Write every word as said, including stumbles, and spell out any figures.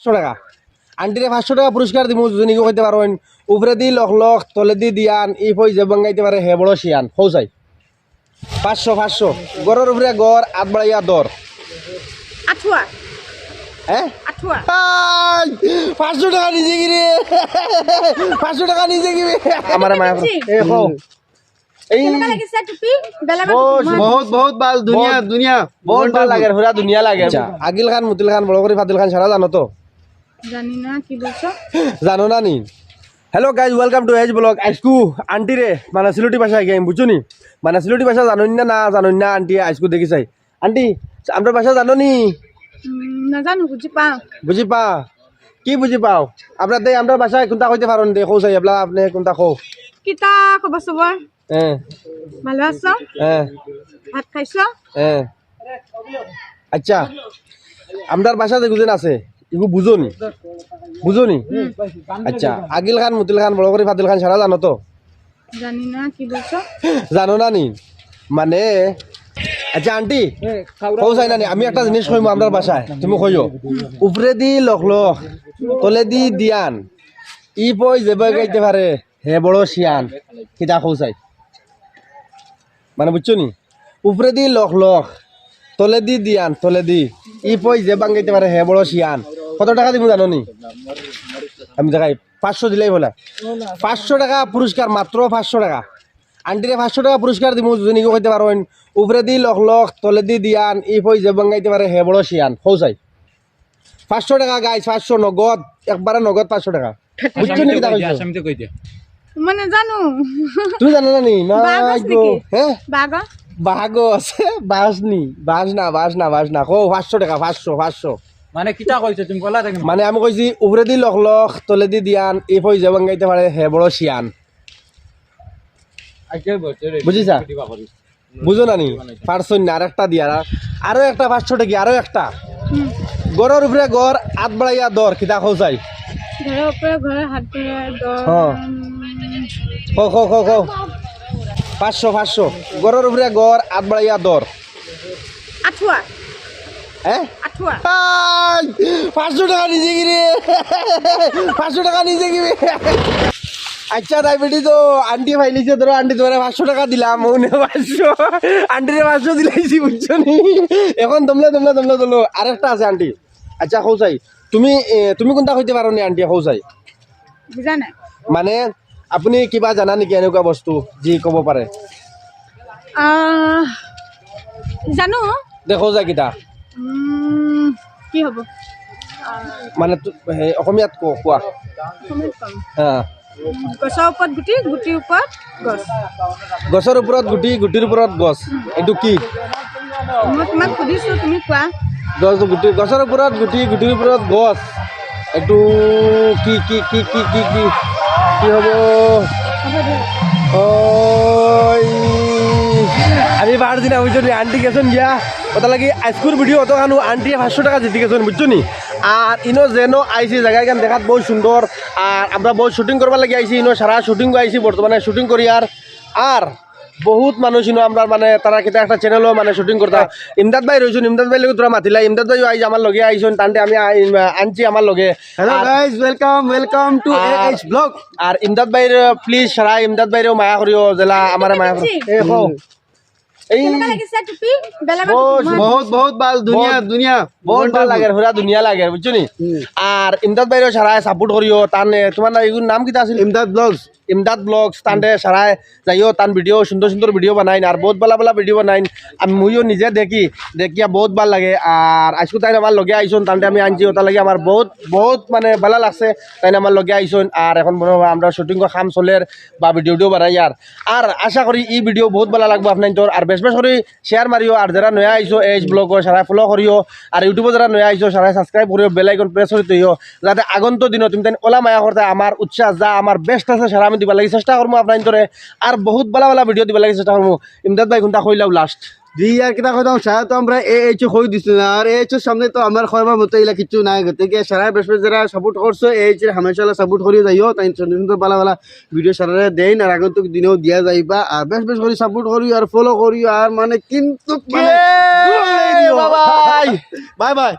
পাঁচশো টাকা। আন্টিরে পাঁচশো টাকা পুরস্কার দিমু, যদি নিকে কইতে পারইন, উপরেদি লখ লখ, তলেদি দিয়ান, ই পয়সা ভাঙ্গাইতে পারে, হে বড় শিয়ান। কও চাই। পাঁচশো, পাঁচশো। ঘরর উপরে ঘর, আত বাড়াইয়া দর। আঠুয়া। হ্যাঁ? আঠুয়া। আই, পাঁচশো টাকা নিছে গি রে? পাঁচশো টাকা নিছে গি রে? আমারে মায়া করো। এ, কও। এই কেনেকা লাগিছে টুপি? বেলা বাবু বহুত, তোমার? বহুত, বহুত ভালা, দুনিয়া, বহুত, দুনিয়া। বহুত ভালা লাগে, পুরা দুনিয়া লাগে। আচ্ছা, আকিল খান, মুতিল খান, বড় করি ফাদিল খান, সারা জানো তো? জানি না, কি বলছো? জানো না নি? Hello guys, welcome to H Vlog. আইজকু আন্টিরে, মানে সিলেটি ভাষায় game, বুঝছো নি? মানে সিলেটি ভাষা জানোইন না, না জানোইন না, আন্টি আইজকু দেখি চাই। আন্টি, আমরার ভাষা জানো নি? উম, না জানো, বুঝি পা। বুঝি পা? কি বুঝি পাও? আপনার দে, আমরার ভাষায় কুনটা কইতে পারইন দে, কও চাই, এবলা আপনে কুনটা কও। কিতা খবর সবর? হ্যাঁ। ভালো আছো? হ্যাঁ। ভাত খাইছো? হ্যাঁ। আচ্ছা, আমরার ভাষা যেগুন আছে, ইগু বুঝো নি? বুঝো নি? আচ্ছা, আকিল খান, মুতিল খান, বড় করি ফাদিল খান, সারা জানো তো? জানি না, কি বলছো? জানো না নি? মানে, আচ্ছা আন্টি, কও চাই না নি? আমি একটা জিনিস কইমু আমরার ভাষায়, তুমি কইও। উপরেদি লখ লখ, তলেদি দিয়ান, ই পয়সা ভাঙ্গাইতে পারে, হে বড় শিয়ান। কিতা কও চাই? মানে বুঝছো নি? উপরেদি লখ লখ, তলেদি দিয়ান, তলেদি। ই পয়সা ভাঙ্গাইতে পারে, হে বড় শিয়ান। কত টাকা দিমু জানো নি? আমি দেখাই, পাঁচশো দিলাই বলে। পাঁচশো টাকা পুরস্কার, মাত্র পাঁচশো টাকা। আন্টিরে পাঁচশো টাকা পুরস্কার দিমু, যদি নিকে কইতে পারইন, উপরেদি লখ লখ, তলেদি দিয়ান, ই পয়সা ভাঙ্গাইতে পারে, হে বড় শিয়ান। কও চাই। পাঁচশো টাকা guys, পাঁচশো নগদ, একবারে নগদ পাঁচশো টাকা। বুঝছো নি কিতা কইছো? আসামিতে কই দিয়া। মানে জানো? তুমি জানো না নি? বাঘ আছে নাকি? হ্যাঁ? বাঘ? বাঘ আছে, বাঘ নি, বাঘ না, বাঘ না, বাঘ না। কও, পাঁচশো টাকা, পাঁচশো, পাঁচশো। মানে কিতা কইছো তুমি, বলা দেখি। মানে আমি কইছি, উপরেদি লখ লখ, তলেদি দিয়ান, ই পয়সা ভাঙ্গাইতে পারে, হে বড় শিয়ান। আজকে বলছে রে, বুঝিছা? বুঝো না নি? পারছইন না, আরেকটা দিয়া, আর, আরো একটা পাঁচশো টাকা, আরো একটা। হুম। ঘরর উপরে ঘর, আত বাড়াইয়া দর, কিতা কও চাই? ঘরর উপরে ঘর, হাত বাড়াইয়া দর। হ্যাঁ। উম। কও, কও, কও, কও। পাঁচশো, পাঁচশো। ঘরর উপরে ঘর, আত বাড়াইয়া দর। আঠুয়া। হ্যাঁ? আঠুয়া। আই, পাঁচশো টাকা নিছে গি রে? পাঁচশো টাকা নিছে গি রে? আচ্ছা, তাই বেটি তো আন্টি পাইলিছে, ধরো আন্টি তোমারে পাঁচশো টাকা দিলাম, মনে পাঁচশো, আন্টিরে পাঁচশো দিলাইছি, বুঝছো নি? এখন দমলে, দমলে, দমলে, দমলে, আরেকটা আছে আন্টি। আচ্ছা, কও চাই, তুমি, এ, তুমি কুনটা কইতে পারো নি আন্টি, কও চাই? বুঝা নাই। মানে, আপনি কিবা জানা নেকি এনেকুৱা বস্তু যি ক'ব পাৰে? আহ, জানো। দেখো যা কিতা। উম, কি হ'ব? আহ, মানে, তু-, হে, অসমীয়াত ক-, কোৱা। অসমীয়াত কম। হা। উম, গছৰ ওপৰত গুটি, গুটিৰ ওপৰত গছ। গছৰ ওপৰত গুটি, গুটিৰ ওপৰত গছ। এইটো কি? মই তোমাক সুধিছো, তুমি কোৱা। গছ, গুটি, গছৰ ওপৰত গুটি, গুটিৰ ওপৰত গছ। এইটো কি, কি, কি, কি, কি, কি? কি হ'ব? ওই, আমি বাড়ির দিন আমি যদি আন্টি গেছইন গিয়া, ওটা লাগি আইজকুর ভিডিও অত খানু আন্টি পাঁচশো টাকা জিতি গেছইন, বুঝছো নি? আর ইনো যেন আইছি জায়গা এখান দেখাত বহুত সুন্দর, আর আমরা বহুত শুটিং করবার লাগি আইছি, ইনো সারা শুটিং আইছি, বর্তমানে শুটিং করি আর, আর বহুত মানুষ ইনো আমরা মানে তারা কিতা একটা চ্যানেলও মানে শুটিং করতা। ইমদাদ ভাই রইছইন, ইমদাদ ভাই লগে তোরা মাতিলা, ইমদাদ ভাইও আইজ আমার লগে আইছইন, তানতে আমি আই-, আনছি আমার লগে। Hello আর guys, welcome, welcome to R A H Vlog. আর ইমদাদ ভাইর, please সারা ইমদাদ ভাইরেও মায়া করিও, যেলা আমারে মায়া করিও। এ, কও। এই কেনেকা লাগিছে টুপি? বেলা বাবু বহুত, তোমার? বহুত, বহুত ভালা, দুনিয়া, বহুত, দুনিয়া। বহুত ভালা লাগে, পুরা দুনিয়া লাগে, বুঝছো নি? হুম। আর ইমদাদ ভাইরেও সারায় support করিও, তান, এ, তোমার না, এগুর নাম কিতা আছিল? ইমদাদ Vlogs. ইমদাদ Vlogs, তানরে সারায় যাইও, তান ভিডিও, সুন্দর সুন্দর ভিডিও বানাইন, আর বহুত ভালা ভালা ভিডিও বানাইন। আমি মুইও নিজে দেখি, দেখিয়া বহুত ভালা লাগে। আর আইজকু তাইন আমার লগে আইছইন, তানরে আমি আনছি, ওটার লাগি আমার বহুত, বহুত মানে ভালা লাগছে, তাইন আমার লগে আইছইন। আর এখন মনে হয় আমরা শুটিং কাম চলের বা ভিডিও টিডিও বানাই আর। আর আশা করি ই ভিডিও বহুত ভালা লাগবো আপনাইনতর। আর বেশ বেশ করি share মারিও, আর যারা নয়া আইছো A H Vlog সারায় follow করিও, আর YouTube যারা নয়া আইছো সারায় subscribe করিও, bell icon press করি থইও, যাতে আগন্ত দিনো তুমি তাইন ওলা মায়া করতে আমার উৎসাহ যা আমার best আছে সারা আমি দিবার লাগি চেষ্টা করমু আপনাইনতরে। আর বহুত ভালা ভালা ভিডিও দিবার লাগি চেষ্টা করমু। ইমদাদ ভাই কুনটা কইলাও last? জি, আর কিতা কইতাম, সারা তো আমরা A H কই দিছি না, আর A H সামনে তো আমার কইবার মতো ইলা কিচ্ছু নাই, গতিকে সারা বেশ বেশ যারা support করছো, A H হামেশা support করি যাইও, তাইন সুন্দর সুন্দর ভালা ভালা ভিডিও সারারে দেইন, আর আগন্তুক দিনেও দিয়া যাইবা, আর বেশ বেশ করি support করিও, আর follow করিও, আর মানে কিন্তু মানে bye bye.